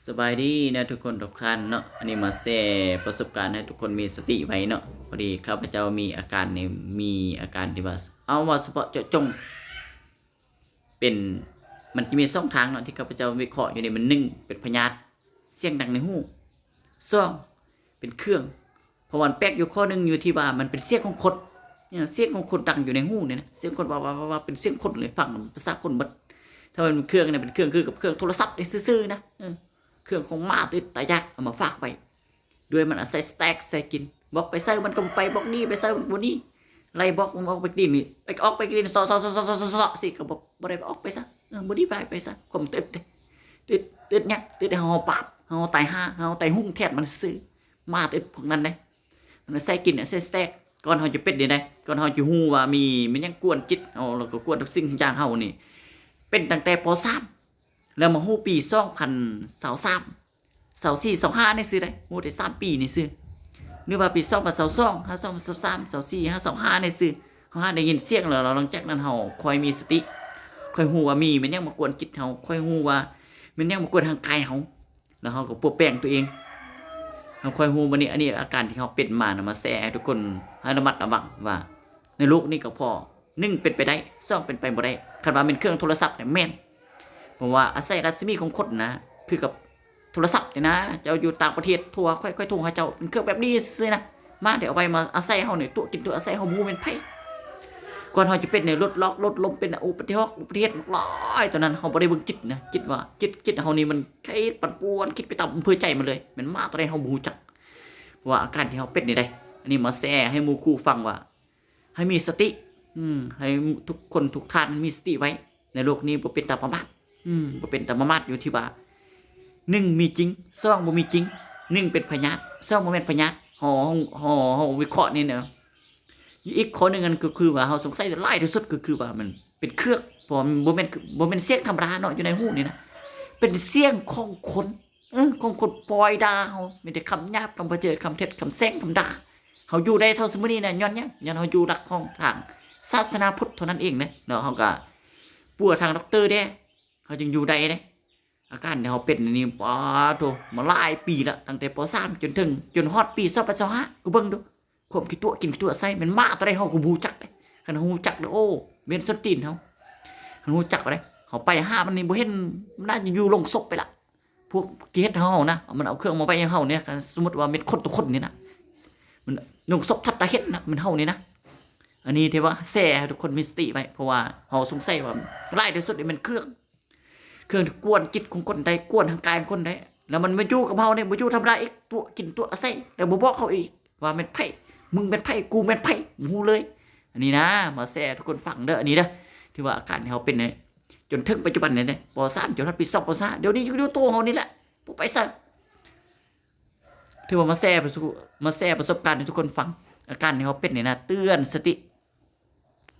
ສະບາຍດີນະທຸກຄົນທຸກທ່ານເນາະ, ອັນນີ້ມາແຊປະສົບການໃຫ້ທຸກຄົນມີສະຕິໄວ້ເນາະ. ພໍດີຂ້າພະເຈົ້າມີອາການນີ້ ມີອາການທີ່ວ່າ ເອົາວ່າສະເພາະເຈາະຈົງ ເປັນ ມັນຈະມີສອງທາງເນາະ ທີ່ຂ້າພະເຈົ້າວິເຄາະຢູ່ນີ້. ມັນ ໜຶ່ງ ເປັນພະຍາດ ສຽງດັງໃນຫູ, ສອງ ເປັນເຄື່ອງ ເພາະວ່າມັນແປກຢູ່ຂໍ້ໜຶ່ງ ຢູ່ທີ່ວ່າມັນເປັນສຽງຂອງຄົນ, ເອີ ສຽງຂອງຄົນດັງຢູ່ໃນຫູນີ້ນະ, ສຽງຄົນວ່າໆໆ ເປັນສຽງຄົນເລີຍ, ຟັງພາສາຄົນໝົດ. ຖ້າມັນເປັນເຄື່ອງນີ້ ເປັນເຄື່ອງຄືກັບເຄື່ອງໂທລະສັບນີ້ຊື່ໆນະ, ເອີ ເຄື່ອງຂອງໝາຕົວອຶດຕາຢາກ ເອົາມາຝາກໄວ້ ດ້ວຍມັນອາໄສສະແຕັກໃສ່ກິນ, ບອກໄປໃສມັນກໍບໍ່ໄປ, ບອກໜີໄປໃສມັນກໍບໍ່ໜີ, ໄລ່ບອກມັນອອກໄປກິນນີ້ ໄປ ອອກໄປກິນ ເຊາະໆໆໆໆ ຊິກໍບໍ່ ບໍ່ໄດ້ອອກໄປຊະ, ເອີ ບໍ່ໄດ້ພາໄປຊະ. ຄວາມຕຶດເດ້ ຕຶດ ຕຶດຫຍັງ? ຕຶດໃຫ້ເຮົາບາບ ເຮົາຕາຍຫ່າ ເຮົາຕາຍຮຸ່ງແທນມັນຊື່. ໝາຕຶດພວກນັ້ນເດ້ ມັນໃສ່ກິນ ໃສ່ສະແຕັກ. ກ່ອນເຮົາຈະເປັນນີ້ໄດ໋ ກ່ອນເຮົາຈະຮູ້ວ່າມີ ມີຫຍັງກວນຈິດເຮົາ ແລ້ວກໍກວນທຸກສິ່ງທຸກຢ່າງເຮົານີ້ ເປັນຕັ້ງແຕ່ ປໍສາມ ແລ້ວມາຮູ້ປີສອງພັນຊາວສາມ ຊາວສີ່ ຊາວຫ້ານີ້ຊື່ໄດ໋, ຮູ້ແຕ່ສາມປີນີ້ຊື່ ຫຼືວ່າປີສອງພັນຊາວສອງ ຫາ ສອງພັນຊາວສາມ ຊາວສີ່ ຫາ ຊາວຫ້ານີ້ຊື່. ເຮົາຫາໄດ້ຍິນສຽງແລ້ວ ແລ້ວຫຼັງຈາກນັ້ນເຮົາຄ່ອຍມີສະຕິ ຄ່ອຍຮູ້ວ່າມີແມ່ນຫຍັງມາກວນຈິດເຮົາ, ຄ່ອຍຮູ້ວ່າແມ່ນຫຍັງມາກວນຮ່າງກາຍເຮົາ ແລ້ວເຮົາກໍປົວແປງຕົວເອງ ເຮົາຄ່ອຍຮູ້. ບັດນີ້ ອັນນີ້ອາການທີ່ເຮົາເປັນມານະ ມາແຊໃຫ້ທຸກຄົນໃຫ້ລະມັດລະວັງວ່າ ໃນໂລກນີ້ກໍພໍ ໜຶ່ງ ເປັນໄປໄດ້, ສອງ ເປັນໄປບໍ່ໄດ້. ຄັນວ່າແມ່ນເຄື່ອງໂທລະສັບນີ້ແມ່ນ ເພາະວ່າອາໄສລັດສະໝີຂອງຄົນນະ ຄືກັບໂທລະສັບນີ້ນະ, ເຈົ້າຢູ່ຕ່າງປະເທດໂທຫາຂ້ອຍ ຂ້ອຍໂທຫາເຈົ້າ ເປັນເຄື່ອງແບບນີ້ຊື່ໆນະ. ມາ ດຽວເອົາໄວ້ມາອາໄສເຮົານີ້ ຕົວະກິນຕົວະອາໄສເຮົາ ບໍ່ຮູ້ແມ່ນໃຜ. ກ່ອນເຮົາຈະເປັນນີ້ ລົດລັອກລົດລົ້ມ ເປັນອຸບັດຕິເຫດ ອຸບັດຕິເຫດຫຼາຍ. ຕອນນັ້ນເຮົາບໍ່ໄດ້ເບິ່ງຈິດນະ, ຈິດວ່າ ຈິດ ຈິດເຮົານີ້ມັນຄິດປັ່ນປ່ວນ ຄິດໄປຕາມອຳເພີໃຈມັນເລີຍ, ມັນມາຕົອນໃດເຮົາບໍ່ຮູ້ຈັກ. ເພາະວ່າອາການທີ່ເຮົາເປັນນີ້ໄດ໋ ອັນນີ້ມາແຊໃຫ້ໝູ່ຄູ່ຟັງວ່າ ໃຫ້ມີສະຕິ ອືມ ໃຫ້ທຸກຄົນທຸກທ່ານມີສະຕິໄວ້. ໃນໂລກນີ້ບໍ່ເປັນຕາປະໝາດ ອືມ ບໍ່ເປັນຕາປະໝາດ ຢູ່ທີ່ວ່າ ໜຶ່ງ ມີຈິງ, ສອງ ບໍ່ມີຈິງ, ໜຶ່ງ ເປັນພະຍາດ, ສອງ ບໍ່ແມ່ນພະຍາດ. ເຮົາ ເຮົາ ເຮົາ ເຮົາວິເຄາະນີ້ນະ. ອີກຂໍ້ໜຶ່ງ ອັນກໍຄືວ່າເຮົາສົງໄສຫຼາຍທີ່ສຸດ ກໍຄືວ່າມັນເປັນເຄື່ອງ ເພາະວ່າມັນບໍ່ແມ່ນ ບໍ່ແມ່ນສຽງທຳມະດາເນາະ ຢູ່ໃນຫູນີ້ນະ, ເປັນສຽງຂອງຄົນ ເອີ ຂອງຄົນປ່ອຍດ່າເຮົາ, ມີແຕ່ຄຳຫຍາບ, ຄຳປະເຈີດ, ຄຳເທັດ, ຄຳແຊ່ງ, ຄຳດ່າ. ເຮົາຢູ່ໄດ້ເທົ່າຊຸມື້ນີ້ນະ ຍ້ອນຫຍັງ? ຍ້ອນເຮົາຢູ່ຫຼັກຂອງທາງສາສະໜາພຸດເທົ່ານັ້ນເອງເດ້. ແລ້ວເຮົາກໍປົວທາງດັອກເຕີແດ່ ເຮົາຈຶ່ງຢູ່ໄດ້ເດ້. ອາການທີ່ເຮົາເປັນນີ້ ປາໂທ ມາຫຼາຍປີລະ, ຕັ້ງແຕ່ ປໍສາມ ຈົນເຖິງ ຈົນຮອດປີສອງພັນຊາວຫ້າ ກໍເບິ່ງດູ. ຄວາມຂີ້ຕົວະກິນຂີ້ຕົວະໃສ່ ແມ່ນໝາຕົວໃດເຮົາກໍບໍ່ຮູ້ຈັກເດ້. ຄັນເຮົາຮູ້ຈັກແລ້ວ ໂອ້ ເວນສົ້ນຕີນເຮົາ. ຄັນຮູ້ຈັກແລ້ວເດ້ ເຮົາໄປຫາມັນນີ້ບໍ່ເຫັນ, ມັນໜ້າຈະຢູ່ໂລງສົບໄປລະ. ພວກທີ່ເຮັດເຮົານະ ມັນເອົາເຄື່ອງມາໄວ້ໃຫ້ເຮົານີ້ ຄັນສົມມຸດວ່າແມ່ນຄົນຕໍ່ຄົນນີ້ນະ ມັນໂລງສົບທັດຕາເຫັນນະ ແມ່ນເຮົານີ້ນະ. ອັນນີ້ຖືວ່າແຊໃຫ້ທຸກຄົນມີສະຕິໄວ້ ເພາະວ່າເຮົາສົງໄສວ່າຫຼາຍທີ່ສຸດນີ້ແມ່ນເຄື່ອງ ເຄື່ອງທີ່ກວນຈິດຂອງຄົນໄດ້ ກວນຮ່າງກາຍຂອງຄົນໄດ້ ແລ້ວມັນມາຢູ່ກັບເຮົານີ້ ບໍ່ຢູ່ທຳມະດາອີກ ຕົວະກິນຕົວະໃສ່ ແລ້ວບໍ່ບອກເຮົາອີກວ່າແມ່ນໃຜ ມຶງແມ່ນໃຜ ກູແມ່ນໃຜ ບໍ່ຮູ້ເລີຍ. ອັນນີ້ນະ ມາແຊໃຫ້ທຸກຄົນຟັງເດີ ອັນນີ້ເດີ ທີ່ວ່າອາການທີ່ເຮົາເປັນນີ້ ຈົນເຖິງປັດຈຸບັນນີ້ເດ້ ປໍສາມ ຈົນຮອດປີສອງ ປໍຫ້າ ດຽວນີ້ຢູ່ ຢູ່ໂຕເຮົານີ້ແຫຼະ ບໍ່ໄປໃສ. ຖືວ່າມາແຊປະສົບ ມາແຊປະສົບການໃຫ້ທຸກຄົນຟັງ. ອາການທີ່ເຮົາເປັນນີ້ນະ ເຕືອນສະຕິ